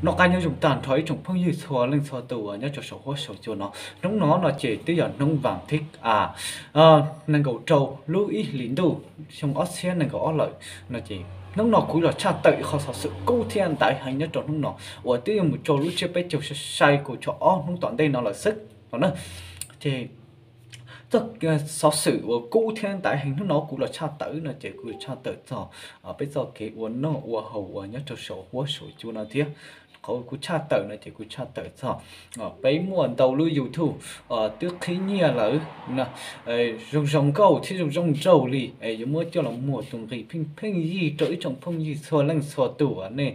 Noj qab nyob zoo tag nrho ib tsoom phooj ywg txhua leej txhua tus uas nyob rau saum huab saum cua no. Hnub no no ces twb yog hnub vas thib a, nees nkaum rau lub ib hlis ntuj xyoo ob txhiab nees nkaum ob lawm no ces hnub no kuv los tshaj tawm ib qho xov xwm kub thiab ntawv heev nyob rau hnub no uas twb yuav mus rau lub tsiab peb caug sai sai kaum tsho ob hnub tom ntej no lawm xwb no na. Ces txoj xov xwm uas kub thiab ntawv heev hnub no kuv los tshaj tawm no ces kuv los tshaj tawm txog peb txoj kev ua noj ua haus uas nyob rau saum huab saum cua no thiab. Qhov kuv tshaj tawm no ces kuv tshaj tawm txog peb muaj ntau lub YouTube twb qhib nyiaj lawm, zoo zoo nkauj thiab zoo zoo nraug li es yuav muab coj los muag tus nqi pheej pheej yig rau ib tsoom phooj ywg txhua leej txhua tus uas nej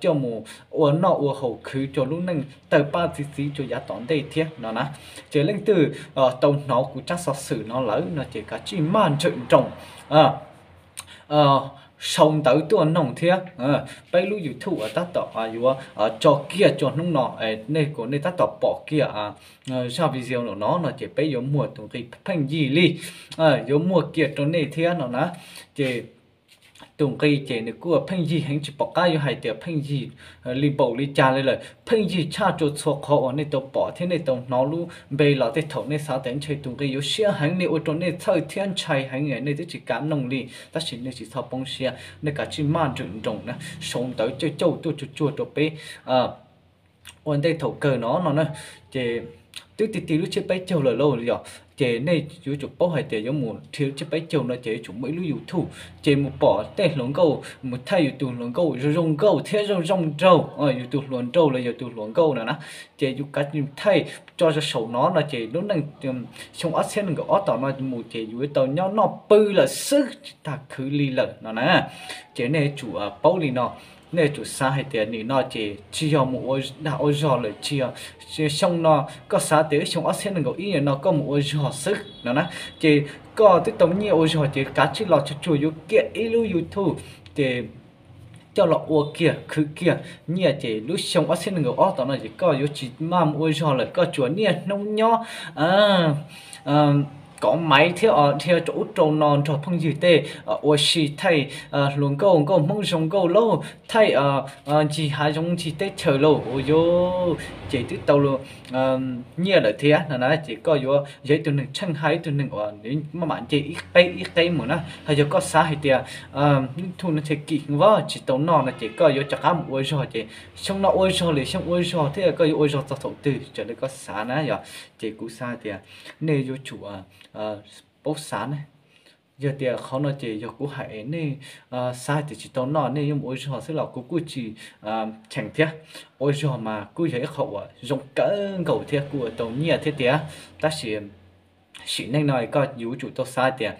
coj mus ua noj ua haus khwv rau lub neej tawg paj txi txiv rau yav tom ntej thiab no na. Ces leej twg tau hnov kuv tsab xov xwm no lawm no ces kav tsij maj nrawm nroos sau ntawv tuaj noog thiab. Peb lub YouTube uas tab tom yuav tso kiag rau hnub no, nej kuas nej tab tom pom kiag zaj video no no ces peb yuav muag tus nqi pheej yig li, yuav muag kiag rau nej thiab no na. Ces tus nqi ces nws kuj pheej yig heev, tsis pom qab yuav hais tias pheej yig li npaum li cas li lawm, pheej yig tshaj rau txhua qhov uas nej tau pom thiab nej tau hnov lub npe los tej thaum nej xav tias ntshe tus nqi yuav siab heev, nej ua rau nej txhawj thiab ntshai heev nej twb tsis kam noog li, tab sis nej tsis txhob poob siab, nej kav tsij maj nrawm nroos na, sau ntawv cauj cauj tuaj tsuag tsuag rau peb ua ntej thaum kawg no no na. Ces twb ti ti lub tsiab peb caug lawm lauj yog, ces nej yuav tsum paub hais tias yuav mus dhia lub tsiab peb caug no ces yuav tsum muaj ib lub YouTube ces mus pom tej hluas nkauj, mus thaij yus tus hluas nkauj zoo zoo nkauj thiab zoo zoo nraug, yus tus hluas nraug los yog tus hluas nkauj no na. Ces yus kav tsij thaij tso rau saum no no ces lub neej xyoo ob txhiab nees nkaum ob tom no mus ces yus tau nyob noj pw lawm xwb tsis tas khwv li lawm no na. Ces nej yuav tsum paub li no, nej yuav tsum xav hais tias nim no ces tsis yog mus ua dag ua zog lawm, tsis yog xyoo no koj xav tias ib xyoo ob txhiab nees nkaum ib no koj mus ua zog xwb no na. Ces koj twb tau nyiaj ua zog ces kav tsij los tsuag tsuag yuav kiag ib lub YouTube ces coj los ua kiag khwv kiag nyiaj ces lub xyoo ob txhiab nees nkaum ob tom no ces koj yuav tsis maj mus ua zog lawm, koj tsuas niaj hnub nyob kov maiv thiab dhia rau ub rau no nrog phooj ywg tej ua si thaij hluas nkauj, nkauj Hmoob zoo nkauj lauj, thaij ncig hav zoov ncig teb chaws lauj, ua yuav ces twb tau nyiaj lawm thiab no na. Ces koj yuav yog ib tug neeg tsheej haj, ib tug neeg uas maj mam nce ib qeb ib qeb mus na. Ho yog koj xav hais tias YouTube no ntshe kim heev vab tsis tau noj no ces koj yuav rov qab mus ua zog ces xyoo no ua zog lwm xyoo ua zog thiab koj yuav ua zog txog thaum twg raws li koj xav na yog. Ces kuv xav hais tias nej yuav tsum paub xav na. Yog tias qhov no ces yog kuv hais nej xav hais tias tsis tau noj nej yuav mus ua zog xwb los kuv kuj tsis cheem thiab. Ua zog mas kuj yog ib qho uas zoo kawg nkaus thiab kuj ua tau nyiaj thiab tiag. Tab sis sim neej no koj yuav tsum tau xav tias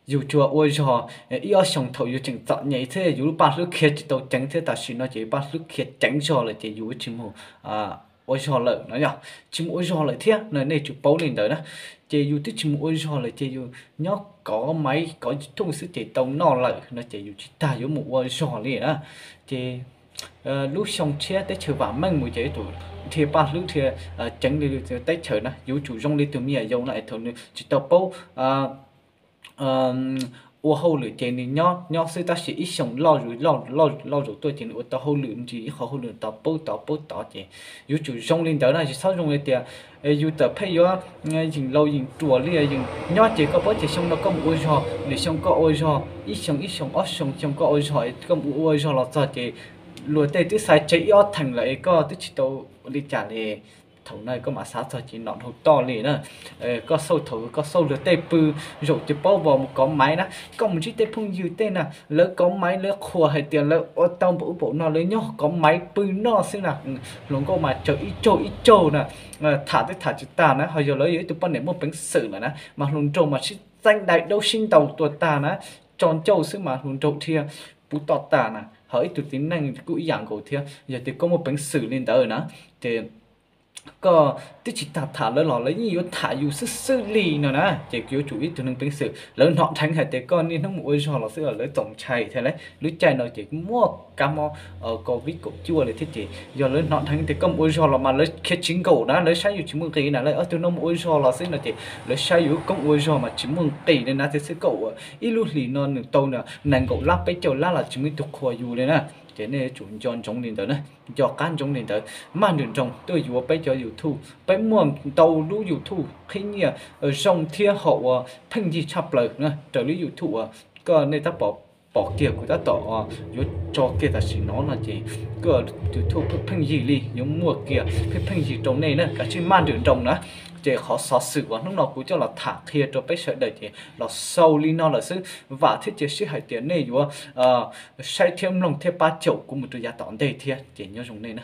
yus tsuas ua zog ib ob xyoos thaum yus tseem txom nyem thiab yus lub paj hlwb khiav tsis tau ceev thiab tam sim no ces yus paj hlwb khiav ceev zog lawm ces yus tsis mus ua zog lawm no yog tsis mus ua zog lawm thiab no nej tsum paub li ntawd na. Ces yus twb tsis mus ua zog lawm ces yus nyob kov maiv kov YouTube xwb ces tau noj lawm no ces yus tsis tas yuav mus ua zog li na. Ces lub xyoo tshiab teb chaws vam meej mus ces yuav tsum dhia paj hlwb dhia ceev li teb chaws na, yuav tsum zoo li tus me nyuam yaus no es thaum nws tsis tau paub ua hauj lwm ces nws nyob nyob xwb tab sis ib xyoos loj zus loj zus tuaj ces nws ua tau hauj lwm ntsis ib qho hauj lwm tod paub tod paub tod ces yuav tsum zoo li ntawd na, tsis txhob zoo li tias yus txawm pheej yuav yeem laus yeem ruam li yeem nyob ces koj paub ces xyoo no koj mus ua zog, lwm xyoo koj ua zog, ib xyoo ib xyoo ob xyoo xyoo koj ua zog, koj mus ua zog los txog ces luag tej twb xaiv tseg ib ob theem lawm es koj twb tsis tau li cas li. Thaum no koj mam xav txog ces nom dhau toj li na. Koj xauj thaum koj xauj luag tej pw zaum ces paub vos mus kov maiv na, koj mus ntsib tej phooj ywg tej na, lawv kov maiv lawv qhuas hais tias lawv ua tau npaum ub npaum no lawv nyob kov maiv pw noj xwb na. Hluas nkauj mas tsaws ib tsaug ib tsaug na, tham twb tham tsis tag na, ho yog lawv yog ib tug poj niam muaj peev xwm lawm na mas hluas nraug mas sib txeeb dai daub sib ntaus tuag tag na, tso ncauj xwb mas hluas nraug dhia puv toj tag na, ho ib tug txiv neej kuj ib yam nkaus thiab, yog tias koj muaj peev xwm li ntawd na, ces koj twb tsis tag tham lawv los lawv yeej yuav tham yus xwb xwb li no na, ces yuav tsum ib tug neeg peev xwm lawv hnov dheev hais tias koj niaj hnub mus ua zog los xwb lawv txaus ntshai thiab lauj. Lub caij no ces muaj kab mob covid kaum cuaj li thiab ces yog lawv hnov dheev tias koj mus ua zog los mas lawv khiav tsis nkaum na, lawv saib yus tsis muaj nqis na, lawv ob tug no mus ua zog los xwb no ces lawv saib yus lub koob ua zog mas tsis muaj nqis li na, tiam sis koj ua ib lub hlis no nws tau nees nkaum lab peb caug lab los tsis muaj ib tug qhuas yus li na. Ces nej yuav tsum nco ntsoov li ntawd na, nco qab ntsoov li ntawd. Maj nroos nroos tuaj yuav peb cov YouTube, peb muaj ntau lub YouTube qhib nyiaj zoo thiab hom uas pheej yig tshaj plaws na, raws li YouTube uas koj nej tab tom pom kiag kuv tab tom yuav tso kiag tam sim no no ces koj YouTube pheej yig li yuav muaj kiag pheej pheej yig rau nej na, kav tsij maj nroos nroos na. Ces qhov xov xwm uas hnub no kuv coj los tham qhia rau peb sawv daws ces los xaus li no lawm xwb. Vam thiab cia siab hais tias nej yuav saib thiab mloog thiab pab caum kuv mus rau yav tom ntej thiab ces nyob zoo nej na.